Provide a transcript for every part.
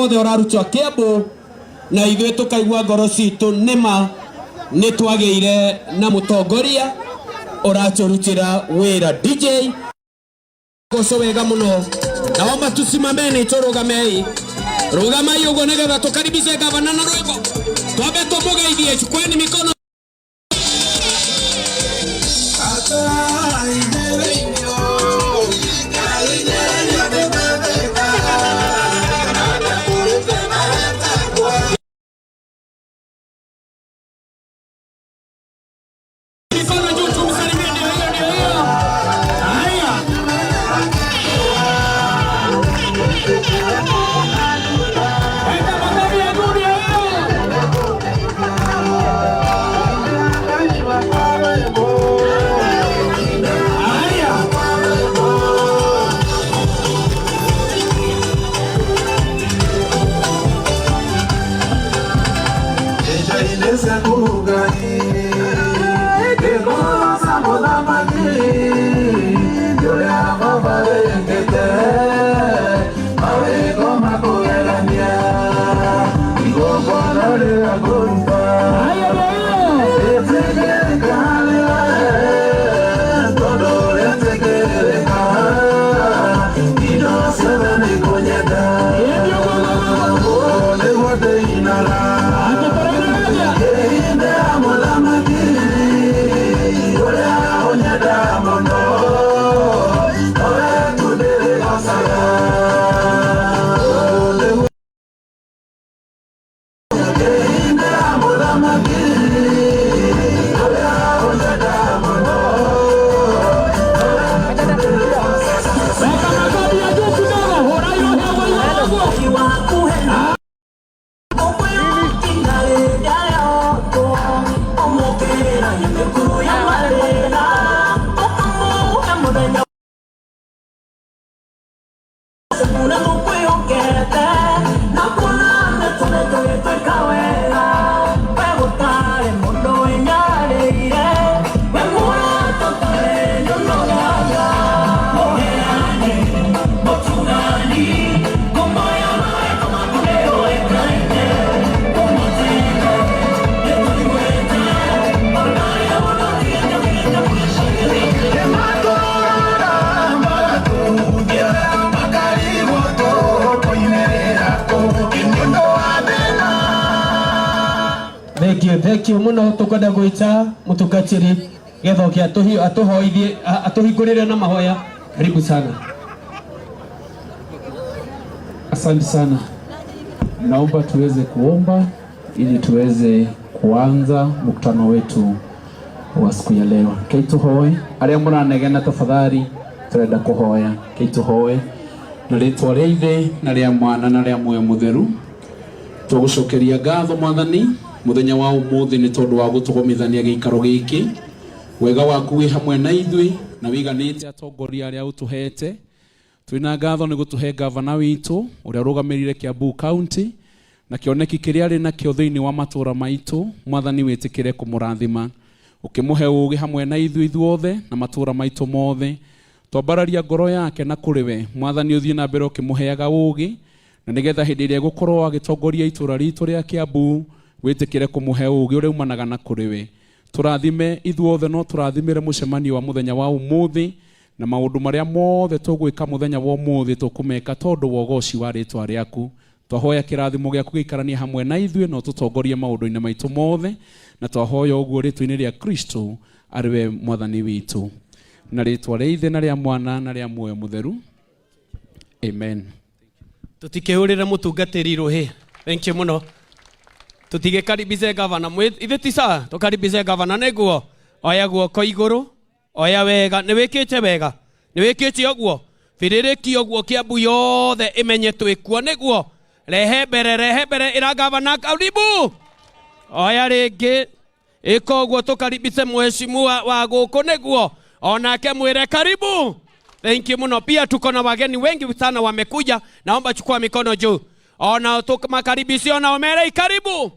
Wothe ũrarutwo Kiambu na ithuĩ tũkaigua ngoro citũ nĩma nĩ twagĩire na mũtongoria ũratũrutĩra wĩra. DJ goco wega mũno. Naomba tusimameni, tũrũgamei, rũgamai ũguo nĩgetha tũkaribishe gavana na rwĩmbo. Twambe tũmũgeithie. Chukueni mikono. Mikono juu tumsalimie. Ndio hiyo, ndio hiyo. Haya. Weka makofi ya juu, ndio hiyo. Haya. Haya, ndio hiyo. Ndio, go, go, go, go. Atũtũrĩrĩria. Weka makofi ya juu kidogo. Hũra hiyo hewa hiyo ũguo. Thank you, thank you muno. Tukwenda gwita mutungatiri getha oke atuhoithie, atuhingurire na mahoya. Karibu sana. Asante sana. Naomba tuweze kuomba ili tuweze kuanza mkutano wetu wa siku ya leo. Keituhoe, aria muranegena tafadhali, turenda kuhoya. Keituhoe na ritwa ria Ithe na ria Mwana na ria Muoyo Mutheru. Tũgũcokeria ngatho Mwathani mũthenya wa ũmũthĩ nĩ tondũ wa gũtũgomithania gĩikaro gĩkĩ. Wega waku wĩ hamwe na ithuĩ na wĩiganĩte atongoria arĩa ũtũhete. Twĩna ngatho nĩ gũtũhe gavana witũ ũrĩa ũrũgamĩrĩire Kiambu County na kĩoneki kĩrĩa arĩ nakĩo thĩinĩ wa matũũra maitũ. Mwathani, wĩtĩkĩre kũmũrathima, ũkĩmũhe ũũgĩ hamwe na ithuĩ ithuothe na matũũra maitũ mothe. Twambararia ngoro yake na kũrĩ we, Mwathani, ũthiĩ na mbere ũkĩmũheaga ũũgĩ na nĩgetha hĩndĩ ĩrĩa egũkorwo agĩtongoria itũũra ritũ rĩa Kiambu, wĩtĩkĩre kũmũhe ũũgĩ ũrĩa umanaga na kũrĩ we. Tũrathime ithuothe, no tũrathimĩre mũcemanio wa mũthenya wa ũmũthĩ na maũndũ marĩa mothe tũgwĩka mũthenya wa ũmũthĩ tũkũmeka tondũ wa ũgoci wa rĩtwa rĩaku. Twahoya kĩrathimo gĩaku gĩikaranie hamwe na ithuĩ na ũtũtongorie maũndũ-inĩ maitũ mothe, na twahoya ũguo rĩtwa-inĩ rĩa Kristo arĩ we Mwathani witũ, na rĩtwa rĩa Ithe na rĩa Mwana na rĩa Muoyo Mũtheru, amen. Tutikihurire mutungatiri ruhi. Thank you muno. Tutigikaribice gavana. Ithe ti sawa tukaribice gavana niguo oya guoko iguru, oya wega. Nĩ wĩkĩte wega, nĩ wĩkĩte ũguo. Bĩrĩrĩki ũguo Kiambu yothe ĩmenye twĩkuo. Nĩguo rehe mbere, rehe mbere, ĩra gavana karibu. Oya rĩngĩ, ĩka ũguo tũkaribice mheshimiwa wa gũkũ nĩguo onake mwĩre karibu. Thank you muno. Pia tuko na wageni wengi sana wamekuja. Naomba chukua mikono juu, ona tumakaribisio na omere karibu.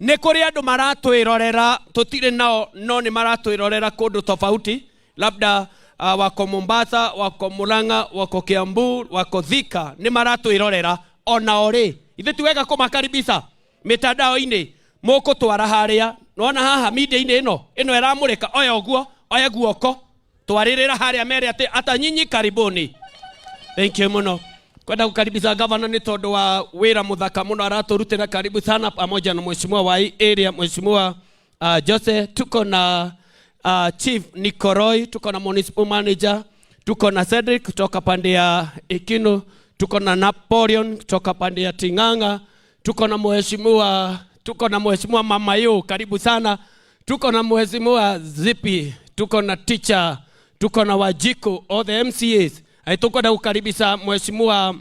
Nĩ kũrĩ andũ maratwĩrorera tũtirĩ nao, no nĩ maratwĩrorera kũndũ tofauti, labda wako Mombasa, wako Murang'a, wako Kiambu, wako Thika, nĩ maratwĩrorera onao rĩ. Ithe ti wega kũmakaribisa mitandao-inĩ mũkũtwara harĩa nona haha media-inĩ ĩno ĩno ĩramũrĩka oya ũguo oya guoko twarĩrĩra harĩa mere atĩ ata nyinyi karibuni. Thank you muno kwenda kukaribisha gavana nĩ tondũ wa wĩra mũthaka mũno aratũrutĩra. Karibu sana pamoja na mheshimiwa wa hii area, mheshimiwa Jose. Tuko na Chief Nikoroi, tuko na municipal manager, tuko na Cedric kutoka pande ya Ikinu, tuko na Napoleon kutoka pande ya Ting'ang'a, tuko na mheshimiwa Mama Yu, karibu sana. Tuko na mheshimiwa Zipi, tuko na teacher, tuko na Wajiko, all the MCAs. Ai, tuko na kukaribisha mheshimiwa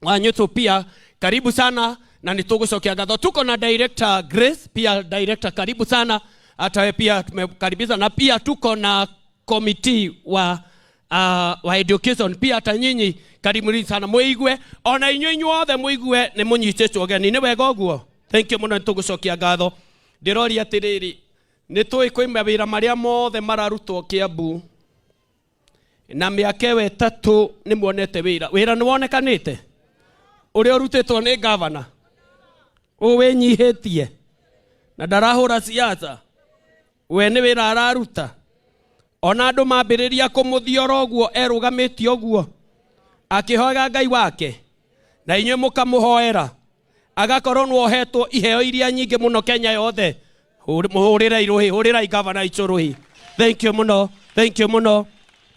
Wanyutu pia, karibu sana na nitugucokia ngatho. Tuko na director Grace pia, director karibu sana, hata wewe pia tumekaribisha, na pia tuko na committee wa education pia, hata nyinyi karibuni sana muigue ona inyuĩ inyuothe muigue nĩ mũnyitĩtwo ũgeni. Nĩ wega ũguo, thank you mũno, nĩtũgũcokia ngatho. Ndĩroria atĩrĩrĩ, nĩ tũĩ kwĩ mawĩra marĩa mothe mararutwo Kiambu na mĩaka ĩyo 3 nĩ muonete wĩra, wĩra nĩ wonekanĩte ũrĩa ũrutĩtwo nĩ gavana ũũ wĩnyihĩtie na ndarahũra siasa, we nĩ wĩra araruta. Ona andũ mambĩrĩria kũmũthiora ũguo erũgamĩtie ũguo akĩhoega Ngai wake na inyuĩ mũkamũhoera agakorwo nĩwohetwo iheo iria nyingĩ mũno Kenya yothe. Mũhũrĩrei rũhĩ, hũrĩrai gavana itũ rũhĩ. Thank you mũno, thank you mũno.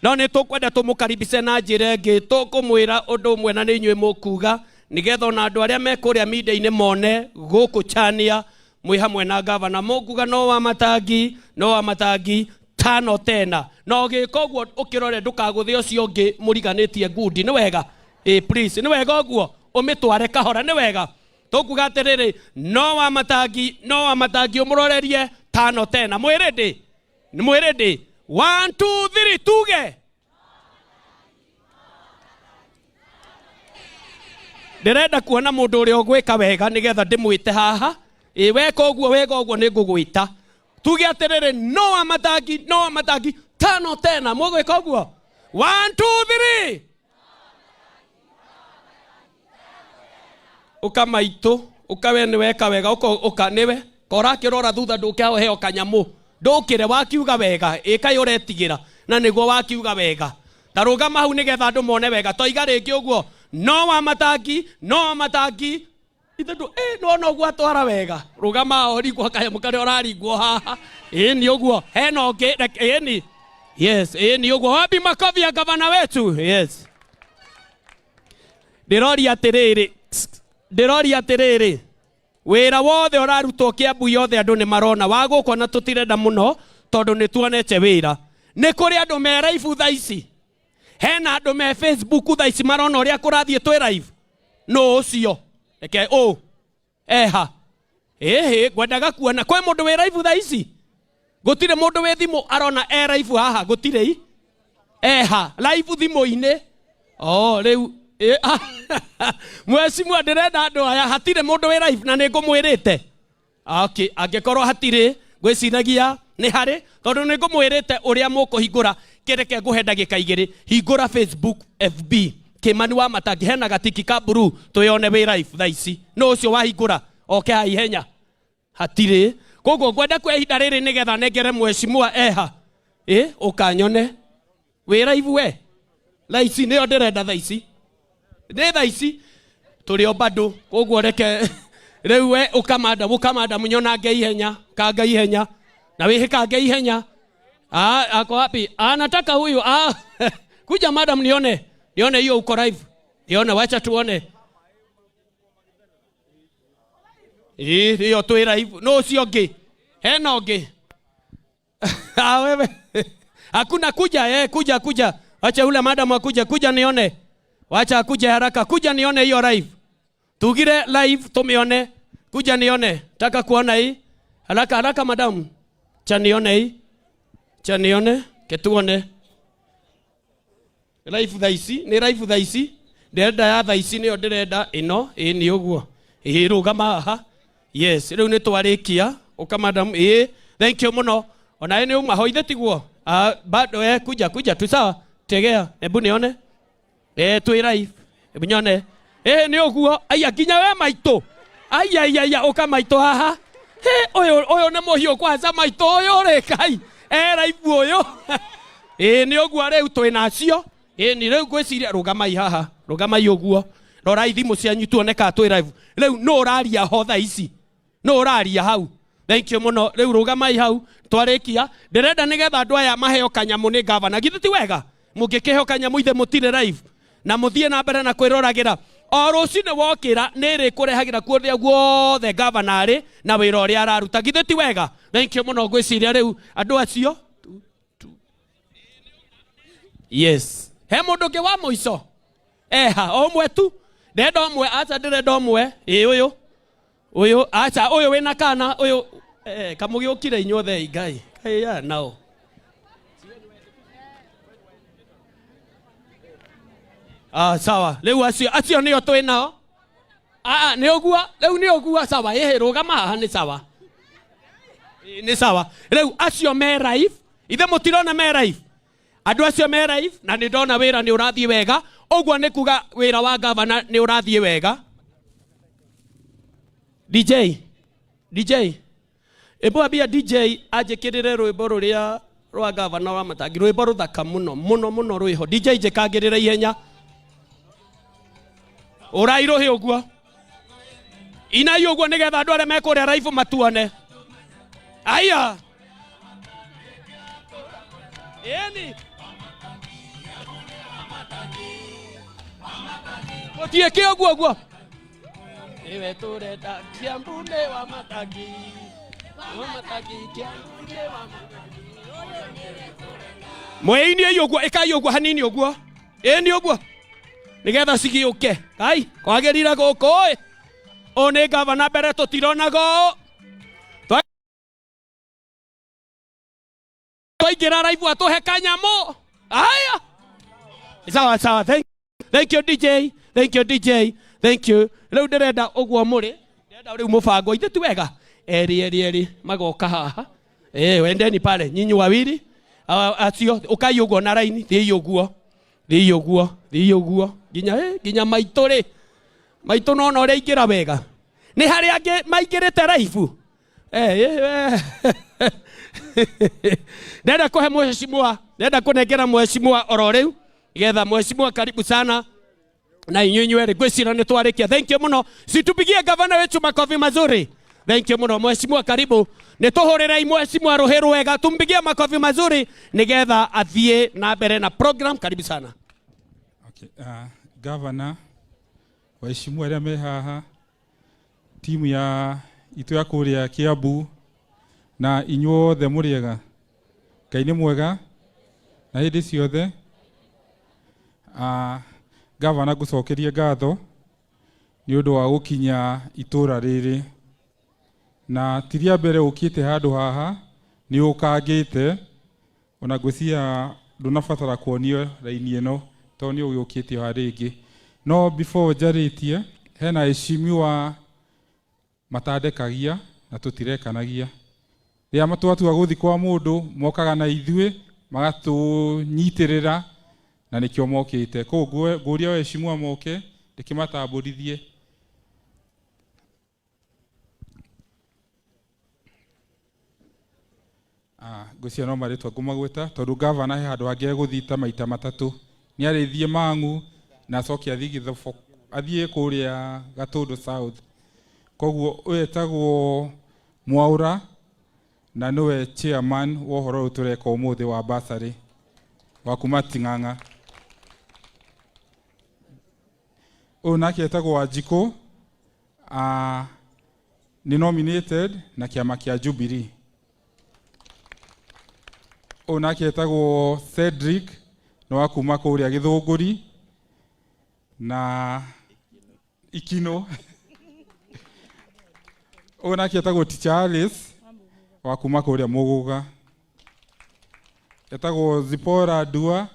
No nĩ tũkwenda tũmũkaribice na njĩra ĩngĩ, tũkũmwĩra ũndũ ũmwe na nĩ inyuĩ mũkuga nĩgetha ona andũ arĩa me kũrĩa media-inĩ mone gũkũ Chania mwĩ hamwe na gavana. Mũkuga no wa Matangi, no wa Matangi tano tena, na ũgĩka ũguo ũkĩrore ndũkagũthe ũcio ũngĩ mũriganĩtie ngundi. Nĩ wega ĩ, please, nĩ wega ũguo ũmĩtware kahora, nĩ wega. Tũkuga atĩrĩrĩ, no wa Matangi, no wa Matangi, ũmũrorerie tano tena. Mwĩ ready? Nĩ mwĩ ready? 1 2 3, tuge. Ndĩrenda kuona mũndũ ũrĩa ũgwĩka wega nĩgetha ndĩmwĩte haha. Ĩ, weka ũguo wega ũguo nĩ ngũgwĩta. Tuge atĩrĩrĩ, no wa Matangi, no wa Matangi tano tena. Mũgwĩka ũguo? 1 2 3. Ũka maitũ, ũka we, nĩ weka wega. Ũka, ũka nĩwe kora akĩrora thutha, ndũke heo kanyamũ, ndũkĩre wakiuga wega. Ĩkai ũretigĩra na nĩguo wakiuga wega. Ta rũgama hau nĩgetha andũ mone wega. Toiga rĩngĩ ũguo, no wa Matangi, no wa Matangi. Ithe ndũ ĩ nĩwona ũguo atwara wega. Rũgama ũringwo kanyamũ karĩa ũraringwo haha. Ĩ nĩ ũguo, hena ũngĩ? Ĩ ni, yes, ĩ nĩ ũguo. Wapi makofi ya gavana wetu? Yes. Ndĩroria atĩrĩrĩ, ndĩroria atĩrĩrĩ, wĩra wothe ũrarutwo Kiambu yothe andũ nĩ marona wa gũkũ na tũtirenda mũno tondũ nĩ tuonete wĩra. Nĩ kũrĩ andũ me live thaa ici? Hena andũ me Facebook thaa ici marona ũrĩa kũrathiĩ twĩ live? Nũ ũcio? Reke ũ eha ĩhĩ, ngwendaga kuona kwĩ mũndũ wĩ live thaa ici. Gũtirĩ mũndũ wĩ thimũ arona e live haha? Gũtirĩ i eha live thimũ-inĩ? Oh, rĩu ah, mheshimiwa, ndĩrenda andũ aya. Hatirĩ mũndũ wĩ live na nĩ ngũmwĩrĩte. Okay, angĩkorwo hatirĩ, ngwĩciragia nĩ harĩ tondũ nĩ ngũmwĩrĩte ũrĩa mũkũhingũra. Kĩreke ngũhe ndagĩka 2. Hingũra Facebook, FB, Kĩmani wa Matangi, hena gatiki ka blue, twĩone wĩ live thaa ici. Nũ ũcio wahingũra oke haha ihenya? Hatirĩ. Koguo ngwenda kuoya ihinda rĩrĩ nĩgetha nengere mheshimiwa eha. Ĩ, ũkanyone wĩ live we thaa ici, nĩyo ndĩrenda thaa ici, nĩ thaa ici tũrĩ o bado. Koguo reke rĩu we ũkamanda, ũkamanda mũnyonange ihenya, kanga ihenya na wĩhĩkange ihenya. Ah, ako wapi? Ah, nataka huyu. Ah, kuja madam, nione, nione hiyo uko live, nione, wacha tuone. Ĩ, hiyo twĩ live. No ũcio ũngĩ, hena ũngĩ? Ah, wewe hakuna. Kuja, eh, kuja, kuja, wacha ule madam akuja. Kuja nione, wacha akuje haraka. Kuja nione hiyo live, tugire live tumione. Kuja nione, taka kuona hii haraka haraka. Madam, cha nione hii, cha nione ketuone live thaa ici. Nĩ live thaa ici ndĩrenda, ya thaa ici nĩyo ndĩrenda ĩno. Ĩ nĩ ũguo, ĩ rũgama haha. Yes, rĩu nĩ twarĩkia. Ũka madam. Ĩ, thank you mũno. Ona nĩ uma hoithe tiguo? Ah, bado eh, kuja, kuja tu. Sawa, tegea, hebu nione. Eh, twĩ live, hebu nione. Ĩĩ nĩ ũguo. Aya nginya we maitũ. Aya aya aya ũka maitũ haha. Hĩ ũyũ ũyũ nĩ mũhiũ kwanza maitũ ũyũ rĩ kai. Era ibu ũyũ. Ĩĩ nĩ ũguo rĩu twĩna acio. Ĩĩ nĩ rĩu ngwĩciria rũgamai haha. Rũgamai ũguo. Rorai thimũ cianyu tuone kana twĩ live. Rĩu nũ ũraria ho thaa ici? Nũ ũraria hau? Thank you mũno. Rĩu rũgamai hau twarĩkia. Ndĩrenda nĩgetha andũ aya maheo kanyamũ nĩ gavana. Githĩ ti wega? Mũngĩkĩheo kanyamũ ithe mũtirĩ live. Na mũthiĩ na mbere na kwĩroragĩra. O rũcinĩ wokĩra nĩ ĩrĩkũrehagĩra kũrĩa guothe gavana arĩ na wĩra ũrĩa araruta. Githĩ ti wega? Thank you mũno. Ngwĩciria rĩu andũ acio. Yes. He mũndũ ũngĩ wa mũico? Eha, o ũmwe tu. Ndĩrenda ũmwe, aca ndĩrenda ũmwe. Ĩ ũyũ. Ũyũ, aca ũyũ wĩna kana, ũyũ eh, kamũgĩũkire inyuothe Ngai. Ngai ya nao. Ah, sawa. Rĩu acio acio nĩo twĩ nao. Ah, ah, nĩ ũguo, rĩu nĩ ũguo sawa. Ĩhĩ rũgama haha nĩ sawa. Ĩ, nĩ sawa. Rĩu acio me live, ithe mũtirona me live. Andũ acio me live na nĩ ndona wĩra nĩ ũrathiĩ wega. Ũguo nĩ kuga wĩra wa gavana nĩ ũrathiĩ wega. DJ, DJ, ĩmwe ambia DJ anjĩkĩrĩre rwĩmbo rũrĩa rwa gavana wa Matangi, rwĩmbo rũthaka mũno mũno mũno rwĩho. DJ njĩkangĩrĩre ihenya. Ũrai rũhĩ ũguo. Inai ũguo nĩgetha andũ arĩa me kũrĩa live matuone. Aya. Ĩni. Mũtiĩke ũguo ũguo. Iwe tũrenda Kiambu nĩ wa Matangi. Wa Matangi, Kiambu nĩ wa Matangi. Mwĩinie ũguo, ĩkai ũguo hanini ũguo. Ĩni ũguo. Nĩgetha cigĩũke. Kai, kwagĩrire gũkũ ĩ. Ũyũ nĩ gavana mbere tũtironaga ũũ. Twaingĩra live atũhe kanyamũ. Aya. Sawa sawa. Thank you DJ. Thank you DJ. Thank you. Rĩu ndĩrenda ũguo mũrĩ. Ndĩrenda rĩu mũbango ithe ti wega. Eri eri eri magoka haha. Eh, wendeni pale nyinyi wawili. Acio ũkai ũguo na raini, thiĩi ũguo. Thiĩi ũguo, thiĩi ũguo. Nginya nginya maitũ rĩ. Maitũ nona ũrĩa aingĩra wega. Nĩ harĩ angĩ maingĩrĩte live. Ndĩrenda kũhe mheshimiwa, ndĩrenda kũnengera mheshimiwa oro rĩu getha mheshimiwa karibu sana na inyuĩ inyuerĩ ngwĩciria nĩ twarĩkia. Thank you mũno, situpigie gavana wetu makofi mazuri. Thank you mũno mheshimiwa, karibu. Nĩ tũhũrĩrei mheshimiwa rũhĩ rwega, tumpigie makofi mazuri nĩgetha athiĩ na mbere na program. Karibu sana. Okay, governor, waheshimiwa arĩa me haha, timu ya itũ ya kũrĩa Kiambu na inyuothe mũrĩega. Ngai nĩ mwega na hĩndĩ ciothe. Gavana ngũcokerie ngatho nĩ ũndũ wa gũkinya itũra rĩrĩ, na ti rĩa mbere ũkĩte handũ haha, nĩ ũkangĩte ona ngwĩciria ndũnabatara kuonio raini ĩno tondũ nĩ ũgĩũkĩte o rĩngĩ. No before njarĩtie, hena heshimiwa matandekagia na tũtirekanagia. Rĩrĩa twatua gũthiĩ kwa mũndũ mokaga na ithuĩ magatũnyitĩrĩra na nĩkĩo mokĩte. Koguo ngũria waheshimiwa moke ndĩkĩmatambũrithie. Ngwĩciria no marĩtwa ngũmagweta tondũ gavana he handũ hangĩ egũthiĩ ta maita matatũ. Nĩ arĩthiĩ Mang'u na acoke athiĩ Gĩthobo, athiĩ kũrĩa Gatũndũ South. Koguo ũyũ etagwo Mwaũra na nĩwe chairman wa ũhoro ũyũ tũreka ũmũthĩ wa bursary wa kuma Ting'ang'a. Ũyũ nake etagwo Wanjikũ, nĩ nominated na kĩama kĩa Jubilee. Ũyũ nake etagwo Cedric, nĩ wa kuma kũrĩa Gĩthũngũri na Ikino. Ũyũ nake etagwo Teacher Alice wa kuma kũrĩa Mũgũga. Etagwo Zipporah Ndua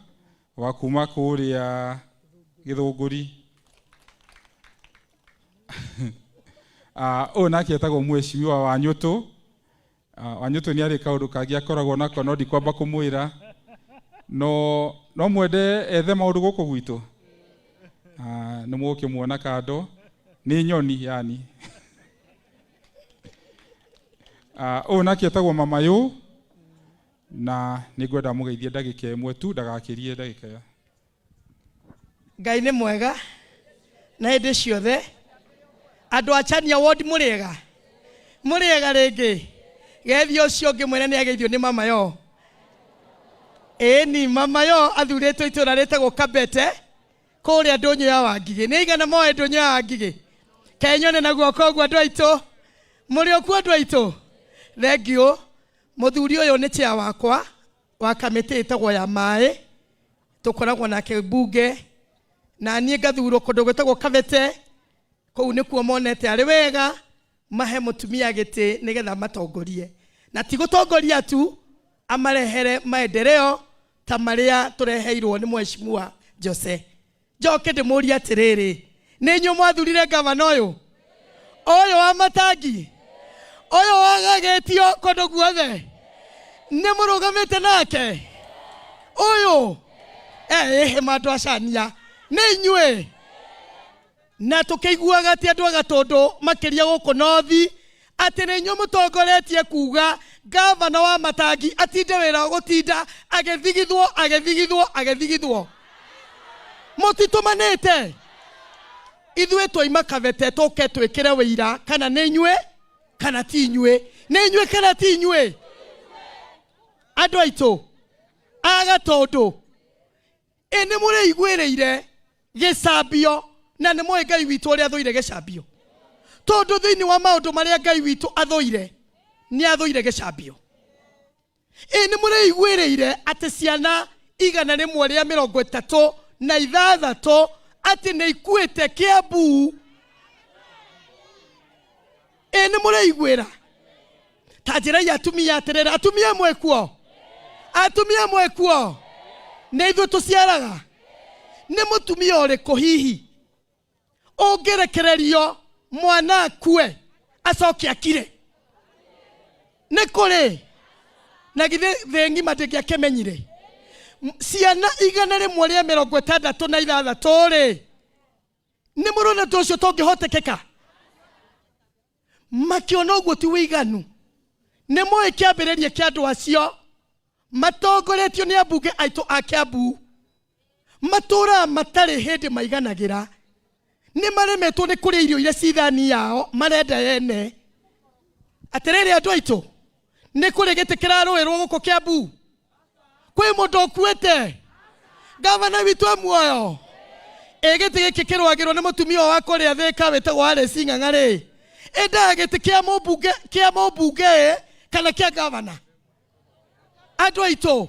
wa kuma kũrĩa Gĩthũngũri. Ũyũ nake etagwo Mheshimiwa Wanyũtũ. Wanyũtũ nĩ arĩ kaũndũ kangĩ akoragwo nako no ndikwamba kũmwĩra. No mwende ethe maũndũ gũkũ gwitũ. Nĩ mũgũkĩmuona kando nĩ nyoni yani. Ũyũ nake etagwo Mama Yũ, na nĩ ngwenda mũgeithie ndagĩka ĩmwe tu, ndagakĩrie ndagĩka ya. Ngai nĩ mwega na hĩndĩ ciothe. Andũ a Chania Ward mũrĩega? Mũrĩega rĩngĩ? Geithio ũcio ũngĩ mwene nĩ ageithio nĩ Mama Yo. Ĩni, Mama Yo athurĩtwo itũra rĩtagwo Kabete kũrĩa ndũnyũ ya Wangigĩ. Nĩ aigana moĩ ndũnyũ ya Wangigĩ? Kenyone na guoko ũguo andũ aitũ. Mũrĩ okuo andũ aitũ? Thank you. Mũthuri ũyũ nĩ chair wakwa wa kamĩtĩ ĩtagwo ya maĩ. Tũkoragwo nake mbunge na niĩ ngathurwo kũndũ gwĩtagwo Kabete. Kũu nĩkuo monete arĩ wega mahe mũtumia gĩtĩ nĩgetha matongorie. Na ti gũtongoria tu, amarehere maendeleo ta marĩa tũreheirwo nĩ Mheshimiwa Jose. Njoke ndĩmũrie atĩrĩrĩ, nĩ inyuĩ mwathurire gavana ũyũ? Ũyũ wa matangi? Ũyũ wagagĩtio kũndũ guothe? Nĩ mũrũgamĩte nake? Ũyũ? Ĩhĩ mandũ acania, nĩ inyuĩ. Na tũkĩiguaga atĩ andũ a Gatũndũ makĩria gũkũ North atĩ nĩ inyuĩ mũtongoretie kuga gavana wa matangi atinde wĩra gũtinda agĩthigithwo agĩthigithwo agĩthigithwo. Mũtitũmanĩte? Ithuĩ twaima Kabete tũke twĩkĩre wĩira kana nĩ inyuĩ kana ti inyuĩ. Nĩ inyuĩ kana ti inyuĩ? Andũ aitũ a Gatũndũ, ĩ nĩ mũrĩiguĩrĩire gĩcambio, na nĩ mũĩ Ngai witũ ũrĩa athũire gĩcambio, tondũ thĩinĩ wa maũndũ marĩa Ngai witũ athũire nĩ athũire gĩcambio. Ĩ nĩ mũrĩiguĩrĩire atĩ ciana 136 atĩ nĩ ikuĩte Kĩambu. Ĩ nĩ mũrĩiguĩra ta njĩra ya atumia atĩrĩrĩ, atumia mwĩkuo, atumia mwĩkuo, nĩ ithuĩ tũciaraga. Nĩ mũtumia ũrĩkũ hihi ũngĩrekererio mwana akue acoke akire? Nĩ kũrĩ na githĩ thĩ ng'ima ndĩngĩakĩmenyire? Ciana 166 rĩ, nĩ mũrona ũndũ ũcio tũngĩhotekeka? Makĩona ũguo ti wĩiganu. Nĩ moĩ kĩambĩrĩria kĩa andũ acio matongoretio nĩ ambunge aitũ a Kiambu matũraga matarĩ hĩndĩ maiganagĩra, nĩ maremetwo nĩ kũrĩa irio iria ci thani yao marenda ene. Atĩrĩrĩ andũ aitũ, nĩ kũrĩ gĩtĩ kĩrarũĩrwo gũkũ Kiambu? Kwĩ mũndũ ũkuĩte? Gavana witũ e muoyo? Ĩ gĩtĩ gĩkĩ kĩrũagĩrwo nĩ mũtumia wa kũrĩa Thĩka wĩtagwo Alice Ng'ang'a rĩ, ĩndaga gĩtĩ kĩa mũmbunge, kĩa mũmbunge kana kĩa gavana? Andũ aitũ,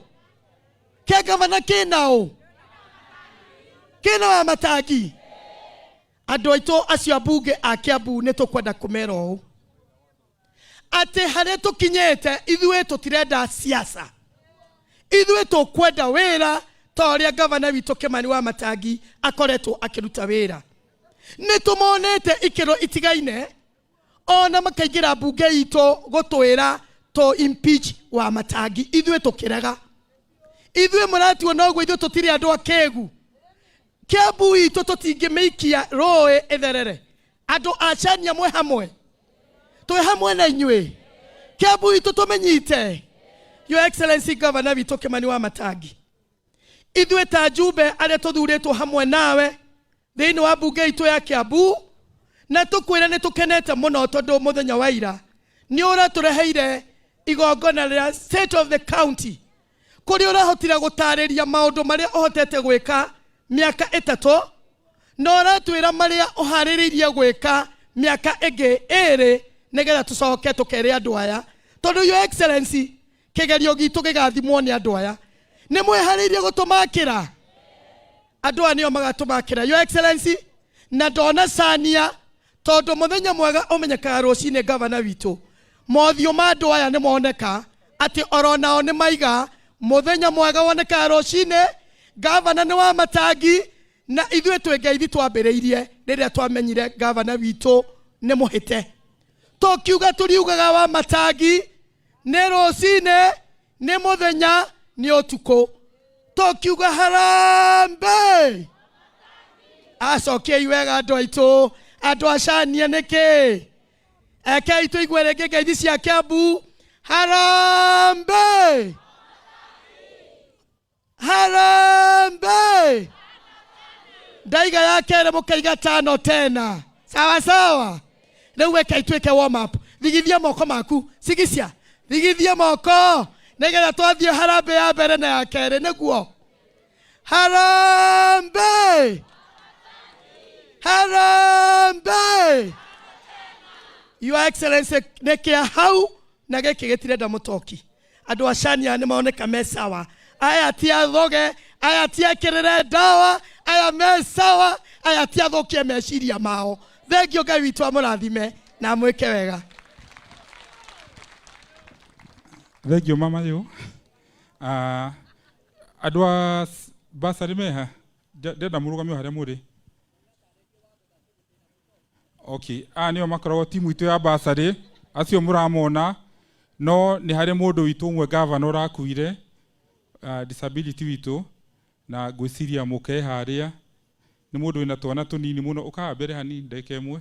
kĩa gavana kĩna ũ? Kĩna wa matangi? Andũ aitũ acio ambunge a Kiambu nĩ tũkwenda kũmera ũũ atĩ harĩa tũkinyĩte ithuĩ tũtirenda siasa, ithuĩ tũkwenda wĩra ta ũrĩa gavana witũ Kimani wa Matangi akoretwo akĩruta wĩra. Nĩ tũmonete ikĩro itigaine ona makaingĩra mbunge itũ gũtwĩra tũ impeach wa Matangi, ithuĩ tũkĩrega. Ithuĩ mũratuona ũguo, ithuĩ tũtirĩ andũ akĩgu. Kiambu itũ tũtingĩmĩikia rũĩ ĩtherere. Andũ a Chania mwĩ hamwe, twĩ hamwe na inyuĩ. Kiambu itũ tũmĩnyite. Your Excellency Governor witũ Kimani wa Matangi, ithuĩ ta njumbe arĩa tũthurĩtwo hamwe nawe thĩinĩ wa mbunge itũ ya Kiambu, na tũkwĩre nĩ tũkenete mũno tondũ mũthenya wa ira nĩ ũratũreheire igongona rĩa State of the County, kũrĩa ũrahotire gũtarĩria maũndũ marĩa ũhotete gwĩka mĩaka 3, na ũratwĩra marĩa ũharĩrĩirie gwĩka mĩaka ĩngĩ 2, nĩgetha tũcoke tũkere andũ aya, tondũ Your Excellency kĩgerio gitũ gĩgathimwo nĩ andũ aya. Nĩ mwĩharĩirie gũtũmakĩra? Andũ aya nĩo magatũmakĩra, Your Excellency, na ndona cania tondũ mũthenya mwega ũmenyekaga rũcinĩ. Gavana witũ, mothiũ ma andũ aya nĩ moneka atĩ oro nao nĩ maiga mũthenya mwega wonekaga rũcinĩ. Gavana nĩ wa Matangi, na ithuĩ twĩ ngeithi twambĩrĩirie rĩrĩa twamenyire gavana witũ nĩ mũhĩte, tũkiuga tũriugaga wa Matangi nĩ rũcinĩ, nĩ mũthenya, nĩ ũtukũ, tũkiuga harambee. Acokiei wega andũ aitũ, andũ acania nĩkĩ? Ekei tũigue rĩngĩ ngeithi cia Kiambu. Harambee! Harambee! Ndaiga ya kerĩ mũkaiga tano tena. Sawa sawa. Rĩu weka ituĩke warm up. Thigithia moko maku. Sigicia. Thigithia moko. Nĩgetha twathiĩ harambee ya mbere na ya kerĩ nĩguo. Harambee! Harambee! Your Excellency nĩ kĩa hau na gĩkĩ gĩtirenda mũtoki. Andũ a Shania nĩ maoneka me sawa. Aya ti athoge, aya ti ekĩrĩre ndawa, aya me sawa, aya ti athũkie meciria mao. Thengiũ Ngai witũ amũrathime na amwĩke wega. Thengio mama yũ. Ah, andũ a basarĩ meha? Ndĩrenda mũrũgame o harĩa mũrĩ. Okay, aya nĩo makoragwo timu itũ ya basarĩ, acio mũramona, no nĩ harĩ mũndũ witũ ũmwe gavana ũrakuire, disability witũ, na ngwĩciria mũke harĩa, nĩ mũndũ wĩna twana tũnini mũno, ũkaga mbere hanini ndagĩka ĩmwe.